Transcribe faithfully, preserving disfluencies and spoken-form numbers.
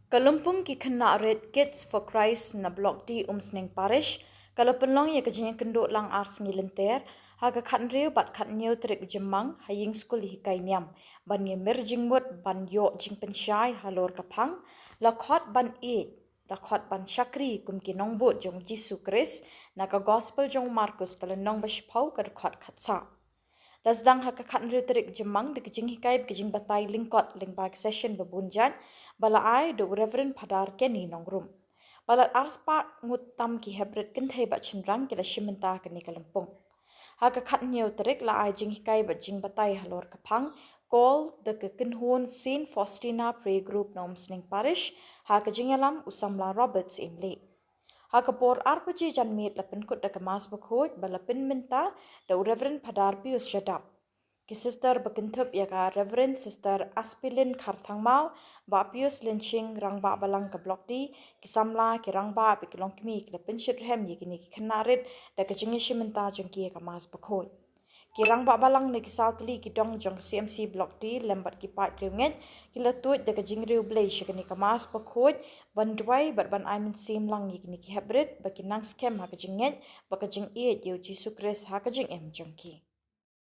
Ka lympung ki khynnah rit Kids for Christ na Block D Umsning Parish ka la pynlong ïa ka jingïakynduh lang ar sngi lynter ha ka khathynriew bad khathynñiew tarik u Jymmang ha ïing skul hikai niam ban ïa mir jingmut ban ïoh jingpynshai halor ka phang, la khot ban ïeit, la khot ban shakri kum ki nongbud jong u Jisu Khrist na ka Gospel jong u Markus ka lynnong ba shiphew ka dkhot khatsaw. La sdang ha ka khathynriew tarik u Jymmang da ka jinghikai bad ka jingbatai lyngkot lyngba ka session ba bun jait ba la ai da u Reverend Phadar Kenny Nongrum. Palat arspah ngut tam ki heprit kynthei bad shynrang ki la shim bynta ha kane ka lympung. Ha ka khathynñiew tarik la ai jinghikai bad jingbatai halor ka phang, call da ka kynhun Saint Faustina Prayer Group na Umsning Parish ha ka jingïalam u samla Robert Syiemlieh. Ha ka por ar baje janmiet la pynkut da ka Mass Bakhuid ba la pynmynta da u Reverend Phadar Pius Shadap. Ki sister ba kynthup ïa ka Reverend Sister Aspilin Kharthangmaw, Bah Pius Lynshing, Rangbah Balang ka Block D, ki samla, ki rangbah bad ki longkmie ki la pynshit rhem ïa kine ki khynnah rit da ka jingïashim bynta jong ki ïa ka Mass Bakhuid. Ki rangbah balang na ki saw tylli ki dong jong C M C Block D lem bad ki paid riewngeit ki la tuid da ka jingriewblei sha kane ka Mass Bakhuid ban duwai bad ban ai mynsiem lang ïa kine ki heprit ba kin nang skhem ha ka jingngeit bad ka jingïeit ïa u Jisu Khrist ha ka jingim jong ki.